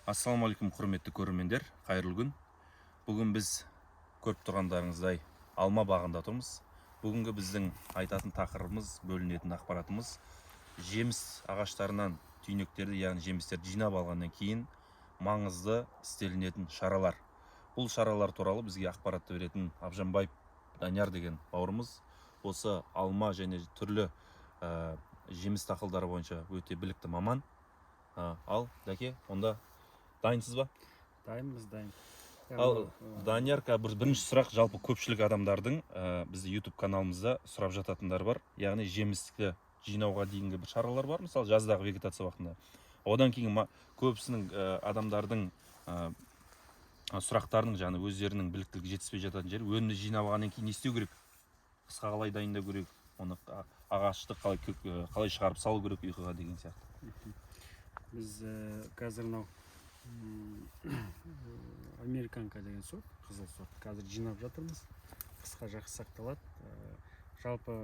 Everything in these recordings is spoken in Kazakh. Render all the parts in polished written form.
Ассалаумағалейкум, құрметті көрермендер, қайырлы күн! Бүгін біз көріп тұрғандарыңыздай алма бағында тұрмыз. Бүгінгі біздің айтатын тақырыбымыз, бөлінетін ақпаратымыз: жеміс ағаштарынан түйнектерді, яғни жемістерді жинап алғаннан кейін маңызды істелінетін шаралар. Бұл шаралар туралы бізге ақпаратты беретін Абжанбаев Данияр деген бауырымыз. Осы алма және түрлі жеміс дақылдары бойынша өте білікті маман. Ал, дәке, онда дайынсыз ба? Дайынбыз, дайын. Ал, Данияр, бірінші сұрақ. Жалпы көпшілік адамдардың бізде YouTube каналымызда сұрап жататындар бар, яғни жемісті жинауға дейінгі бір шаралар бар, мысалы, жаздағы вегетация уақытында. Одан кейін көбісінің, адамдардың сұрақтарының, жаңағы өздерінің біліктілігі жетіспей жататын жері: өнімді жинап алғаннан кейін не істеу керек, қысқа қалай дайындау керек, оны ағашты қалай қалай шығарып салу керек ұйқыға деген сияқты. Біз қазір мынау американка деген сорт, қызыл сорт, қазір жинап жатырмыз. Қысқа жақсы сақталады. Жалпы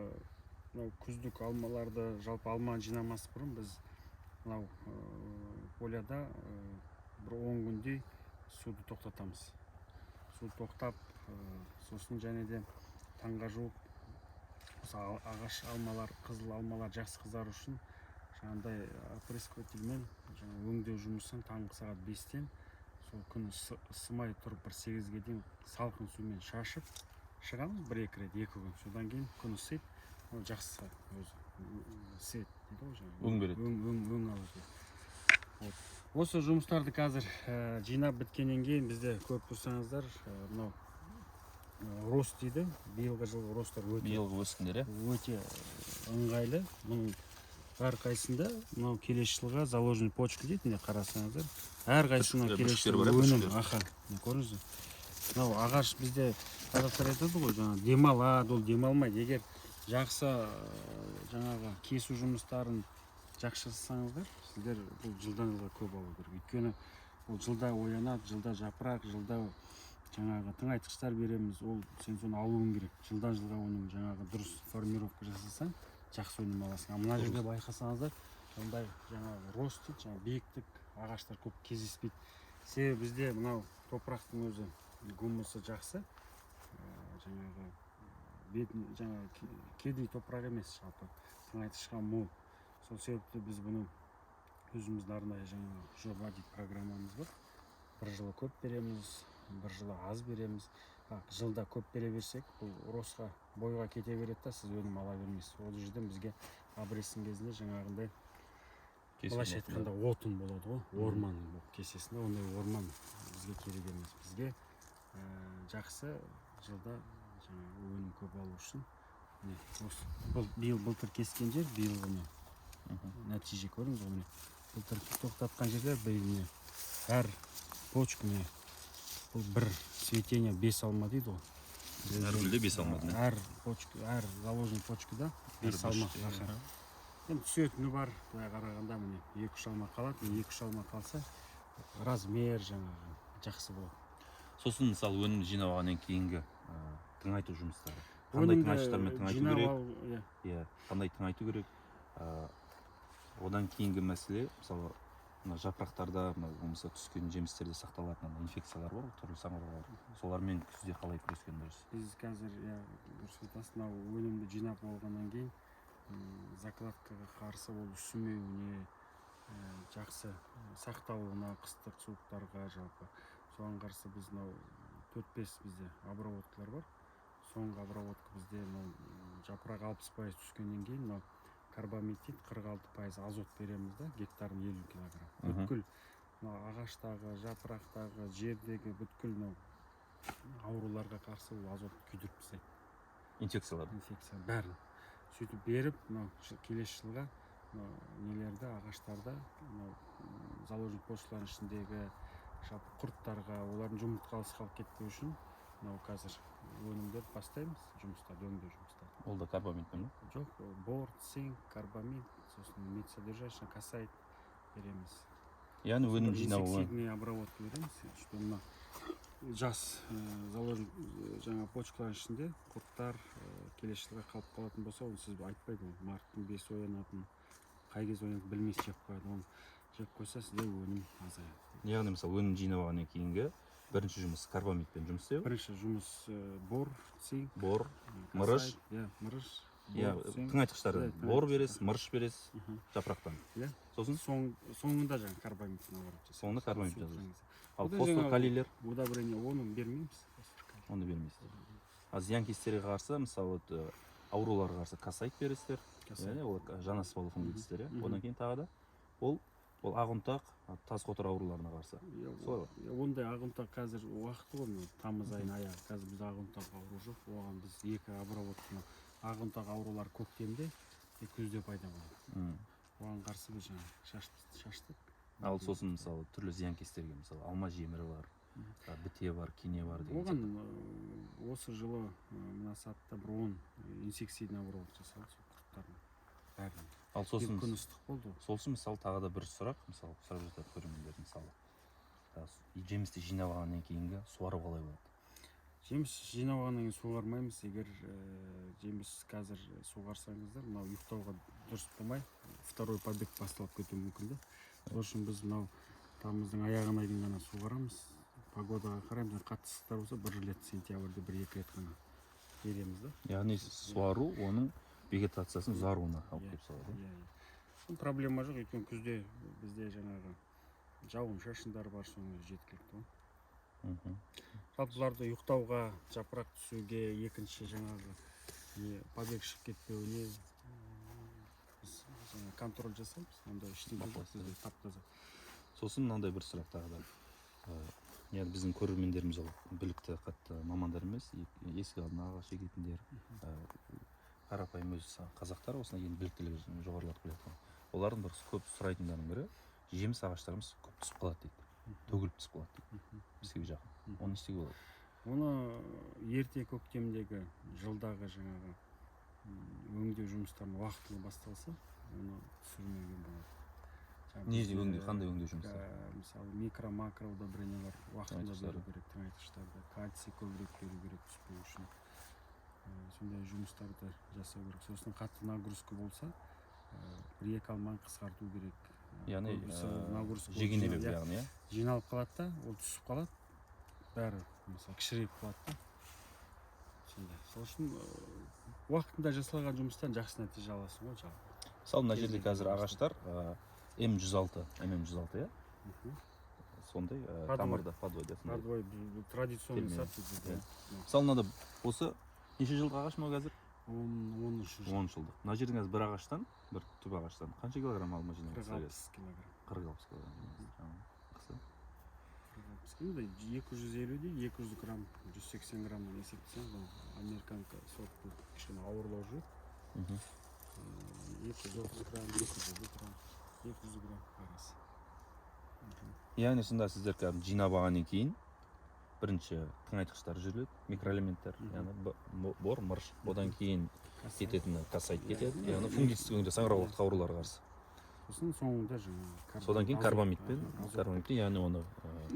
мынау күздік алмаларды, жалпы алманы жинамас бұрын біз мынау поляда бір 10 күндей суды тоқтатамыз. Су тоқтап, сосын және де таңға жуық осы ағаш алмалар, қызыл алмалар жақсы қызару үшін жаңағыдай опрыскивательмен жаңа өңдеу жұмысын таңғы сағат 5-тен сол күн ысымай тұрып бір 8-ге дейін салқын сумен шашып шығамыз бір екі рет, 2 күн. Содан кейін күн ысиды, ол жақсы өзі свет дейді ғой жаңағы. Өң береді. Өң алады. Вот. Осы жұмыстарды қазір жинап біткеннен кейін бізде, көріп тұрсаңыздар, мынау рост дейді. Биылғы жылғы росттар өте Биылғы өскіндер, иә. өте ыңғайлы. Мұның әрқайсысында мынау келесі жылға заложенный почка дейді. Міне, қарасаңыздар, әрқайсысына келесі Бүршіктер жылғы бар, иә, өнім. Бүршіктер. Аха, міне, көрдіңіз бе? Мынау ағаш, бізде қазақтар айтады ғой жаңағы, демалады. Ол демалмайды. Егер жақсы жаңағы кесу жұмыстарын жақсы жасасаңыздар, сіздер бұл жылдан жылға көп алу керек, өйткені ол жылда оянады, жылда жапырақ, жылда жаңағы тыңайтқыштар береміз. Ол сен соны алуың керек жылдан жылға. Оның жаңағы дұрыс формировка жасасаң, жақсы өнім аласың. А мына жерде байқасаңыздар, мындай жаңағы рост дейді, жаңағы биіктік ағаштар көп кездеспейді, себебі бізде мынау топырақтың өзі гумусы жақсы, жаңағы бетін жаңағы кедей топырақ емес, жалпы тыңайтқышқа мол. Сол себепті біз бұны өзіміздің арнайы жаңағы жоба дейді, программамыз бар. Бір жылы көп береміз, бір жылы аз береміз. А жылда көп бере берсек, бұл ростқа, бойға кете береді да, сіз өнім ала бермейсіз. Ол жерден бізге обрезтің кезінде жаңағындай Кесу былайша уақытында. айтқанда отын болады ғой, орман болып кесесің да. Ондай орман бізге керек емес. Бізге жақсы жылда жаңағы өнім көп алу үшін, міне, осы бұл биыл, былтыр кескен жер, биылғы, міне, нәтиже көрдіңіз ғой. Міне, былтыр тоқтатқан жерлер, биыл, міне, әр почка, міне, бұл бір цветение бес алма дейді ғой. Әр гүлде бес алма, да? Әр почка, әр заложенный почкада бес Әр алма. бұрышта, Аха. Енді түсетіні бар. Былай қарағанда, міне, екі үш алма қалады. Міне, екі үш алма қалса, размер жаңағы жақсы болады. Сосын, мысалы, өнімді жинап алғаннан кейінгі тыңайту жұмыстары қандай? Өнімді Тыңайтқыштармен тыңайту жинап керек? Иә. Иә, қандай тыңайту керек? Одан кейінгі мәселе, мысалы, мына жапырақтарда, мына болмаса түскен жемістерде сақталатын ана инфекциялар бар ғой, түрлі саңылаулар, солармен күзде қалай күрескен дұрыс? Біз қазір, иә, дұрыс айтасыз. Мынау өнімді жинап болғаннан кейін закладкаға қарсы, ол үсімеуіне, жақсы сақталуына, қыстық суықтарға, жалпы соған қарсы біз мынау төрт бес бізде обработкалар бар. Соңғы обработка бізде мынау жапырақ 60% түскеннен кейін мынау карбамид дейді, 46% азот береміз да, гектарын 50 килограмм. Бүткіл мына ағаштағы, жапырақтағы, жердегі бүткіл мынау ауруларға қарсы ол азот күйдіріп тастайды. Инфекциялар. Инфекция бәрін сөйтіп беріп, мынау келесі жылға мынау нелерді, ағаштарда мынау заложенный почвалардың ішіндегі жалпы құрттарға, олардың жұмыртқасы қалып кетпеу үшін мынау қазір өнімдерді бастаймыз, жұмыстарды, өңдеу жұмыстарын. Ол да карбамидпен ба? Жоқ, ол бор, цинк, карбамид, сосын медьсодержащий касайт береміз. Яғни өнім жинау оңай. Инсектицидный обработка береміз, что мына жас заложен жаңа почкалардың ішінде құрттар келесі жылға қалып қалатын болса, оны сіз айтпайды. Ол марттың 5-і оянатын, қай кезде оянатынын білмейсіз, жеп қояды. Оны жеп қойса, сізде өнім азаяды. Яғни, мысалы, өнім жинап алғаннан кейінгі бірінші жұмыс карбамидпен жұмыс істеу. Бірінші жұмыс бор, цинк, Бор, мырыш. Касайт, иә, мырыш, иә, бор, цинк. Тыңайтқыштардан. Иә, Бор тыңайтқыштар. бересіз, мырыш бересіз жапырақтан. Иә. Сосын Соңында жаңағы карбамид наоборот жасаймыз. Соңында карбамид Суытқан жасайсыз. кезде. Ал Одан фосфор, жаңағы калийлер? Удобрение, оны бермейміз, фосфор, калий. Оны бермейсіздер. Ал зиянкестерге қарсы, мысалы, ауруларға қарсы Касайт бересіздер. Касайт. Иә, ол жанаспалы фунгицидтер, иә. Мгм. Одан кейін тағы да ол ақ ұнтақ, тас қотыр ауруларына қарсы. Иә, Солай ғой? Иә, ондай ақ ұнтақ қазір уақыты ғой, мынау тамыз айының аяғы. Қазір бізде ақ ұнтақ ауру жоқ. Оған біз екі обработканы, ақ ұнтақ аурулар көктемде и күзде пайда болады. Оған қарсы біз жаңағы шаштық. Ал сосын, мысалы, түрлі зиянкестерге, мысалы, алма жемірі бар, біте бар, кене бар деген Оған сияқты. осы жылы мына садта бір 10 инсектицидный обработка жасалды сол құрттардың бәрін. Ал сосын Күн ыстық болды ғой. Сосын, мысалы, тағы да бір сұрақ, мысалы, сұрап жатады көрермендер, мысалы, жемісті жинап алғаннан кейінгі суару қалай болады? Жеміс жинап алғаннан кейін суармаймыз. Егер жеміс қазір суғарсаңыздар, мынау ұйықтауға дұрыс болмай, второй побег басталып кетуі мүмкін да. Сол үшін біз мынау тамыздың аяғына дейін ғана суғарамыз. Погодаға қараймыз, қатты ыстықтар болса, бір рет, сентябрьде бір екі рет қана береміз да. Яғни суару оның вегетациясын ұзаруына алып Иә. келіп соғады, иә? Иә. Ол проблема жоқ, өйткені күзде бізде жаңағы жауын шашындар бар, соның өзі жеткілікті ғой. Жалпы бұларды ұйықтауға, жапырақ түсуге, екінші жаңағы не, побег шығып кетпеуіне біз жаңа контроль жасаймыз. Онда ештеңе жоқ, Бақылайсыз. бізде тап таза. Сосын мынандай бір сұрақ тағы да. Яғни біздің көрермендеріміз ол білікті қатты мамандар емес, есік алдына ағаш егетіндер, қарапайым өзі қазақтар, осыдан кейін біліктілігі жоғарылатып келе жатқан. Олардың бір көп сұрайтындарының бірі: жеміс ағаштарымыз көп түсіп қалады дейді, төгіліп түсіп қалады дейді, бізге жақын. Оны не істеуге болады? Оны ерте көктемдегі жылдағы жаңағы өңдеу жұмыстарын уақытылы басталса, оны түсірмеуге болады. Жаңағы Не бізде, өңдеу, қандай өңдеу жұмыстары? Мысалы, микро, макро удобрениялар уақытында Тыңайтқыштары. беру керек, тыңайтқыштарды, кальций көбірек беру керек түспеу үшін. Сондай жұмыстарды жасау керек. Сосын қатты нагрузка болса, бір екі алманы қысқарту керек. Яғни Көбісі ол нагрузка болып жегенелеу, иә, яғни, иә? Жиналып қалады да, ол түсіп қалады, бәрі, мысалы, кішірейіп қалады да, сондай. Сол үшін уақытында жасалған жұмыстан жақсы нәтиже аласың ғой жалпы. Мысалы, мына жерде Кез қазір келген ағаштар М 106, ММ 106, иә, сондай Подвой. Тамырда подвой, иә, сондай. Подвой, бұл традиционный Термин. сад бізде. Иә. Мысалы, мынада осы неше жылдық ағаш мынау қазір? 10-13 жыл. 10 жылдық. Мына жердің қазір бір ағаштан, бір түп ағаштан қанша килограмм алма 40 жинап 60 килограмм. 40-60 килограмм жинайсыз. Жақсы. 40-60 кило, 250-де 200 грамм, 180 граммнан есептесең, бұл американка сорты кішкене ауырлау жүреді. 230 грамм, 250 грамм, 200 грамм арасы. Яғни сонда сіздер кәдімгі жинап алғаннан кейін бірінші тыңайтқыштар жүріледі, микроэлементтер, яғни бор, мырыш, одан кейін Касайт. кететіні Касайт Иә. кетеді, яғни фунгицид өңдеу, саңырауқұлақ ауруларға қарсы. Сосын соңында жаңағы Содан кейін азот, карбамидпен, азот. карбамидпен, яғни оны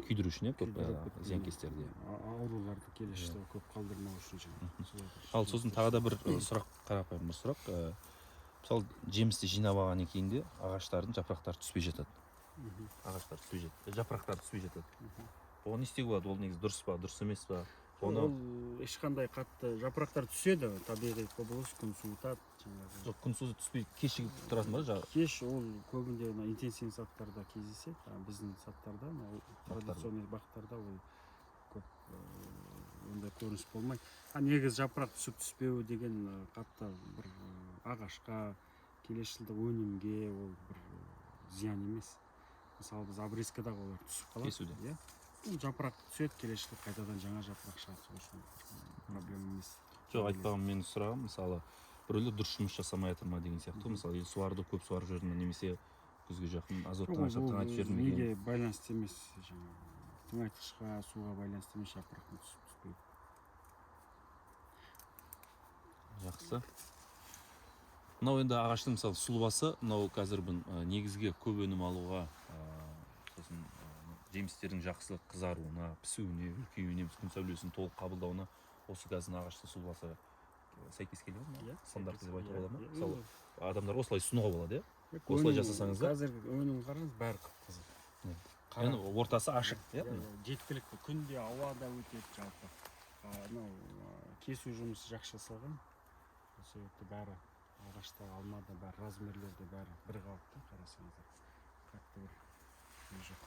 күйдіру үшін, иә, көп Күйдіріп кеткен, зиянкестерді. Ауруларды келесі жылы көп қалдырмау үшін жаңағы солай бір Ал сосын тағы да бір сұрақ, қарапайым бір сұрақ. Мысалы, жемісті жинап алғаннан кейін де ағаштардың жапырақтары түспей жатады. Ағаштар түспей жатады, жапырақтары түспей жатады. Оны не істеуге болады? Ол негізі дұрыс па, дұрыс емес па? Оны Ол ешқандай қатты жапырақтар түседі, табиғи құбылыс, күн суытады жаңағы. Жоқ, күн суы түспей кешігіп тұратын ба жаңағы? Кеш ол көбінде мына интенсивный садтарда кездеседі, а біздің садтарда, мынау Бақтарда. традиционный бақтарда ол көп ондай көрініс болмайды. А негізі жапырақ түсіп түспеуі деген қатты бір ағашқа, келесі жылдық өнімге ол бір зиян емес. Мысалы, біз обрезкада олар түсіп қалады. Кесуде. Иә. Ол жапырақ түседі, келесі жылы қайтадан жаңа жапырақ шығады, сол үшін проблема емес. Жоқ, айтпағым, менің сұрағым, мысалы, біреулер дұрыс жұмыс жасамай жатыр ма деген сияқты ғой. Мысалы, суарды көп суарып жіберді ма, немесе күзге жақын азоттан Жоқ, ашып ол тыңайтып жіберді ме деген. неге байланысты емес, жаңағы тыңайтқышқа, суға байланысты емес жапырақтың түсіп түспеуі. Жақсы. Мынау енді ағаштың, мысалы, сұлбасы, мынау қазір бұн негізгі көп өнім алуға, сосын жемістердің жақсы қызаруына, пісуіне, үлкеюіне, күн сәулесін толық қабылдауына осы қазір ағаштың сұлбасы сәйкес келе ме? Иә, Стандарт деп айтуға иә, болады ма? иә. Мысалы, адамдар осылай ұсынуға болады, иә? Иә, Осылай өнім- жасасаңыздар? Қазіргі өнім қараңыз, бәрі қып қызыл. Иә. Яғни ортасы ашық, иә? Иә, иә, жеткілікті күнде ауа да өтеді жалпы. Мынау кесу жұмысы жақсы жасалған, сол себепті бәрі ағашта, алма да, бәрі размерлері де, бәрі бір қалыпты. Қарасаңыздар, қатты бір не жоқ,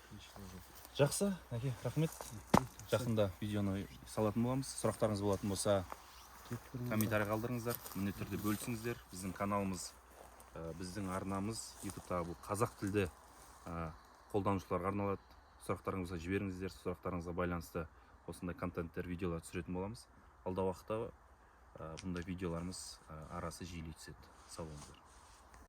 қиыншылық жоқ. Жақсы, әке, рахмет. Жақында видеоны салатын боламыз. Сұрақтарыңыз болатын болса, Келіп тұрыңыздар. комментарий қалдырыңыздар, міндетті түрде бөлісіңіздер. Біздің каналымыз, біздің арнамыз ютубтағы, бұл қазақ тілді қолданушыларға арналады. Сұрақтарыңызды жіберіңіздер, сұрақтарыңызға байланысты осындай контенттер, видеолар түсіретін боламыз. Алдағы уақытта бұндай видеоларымыз арасы жиілей түседі. Сау болыңыздар.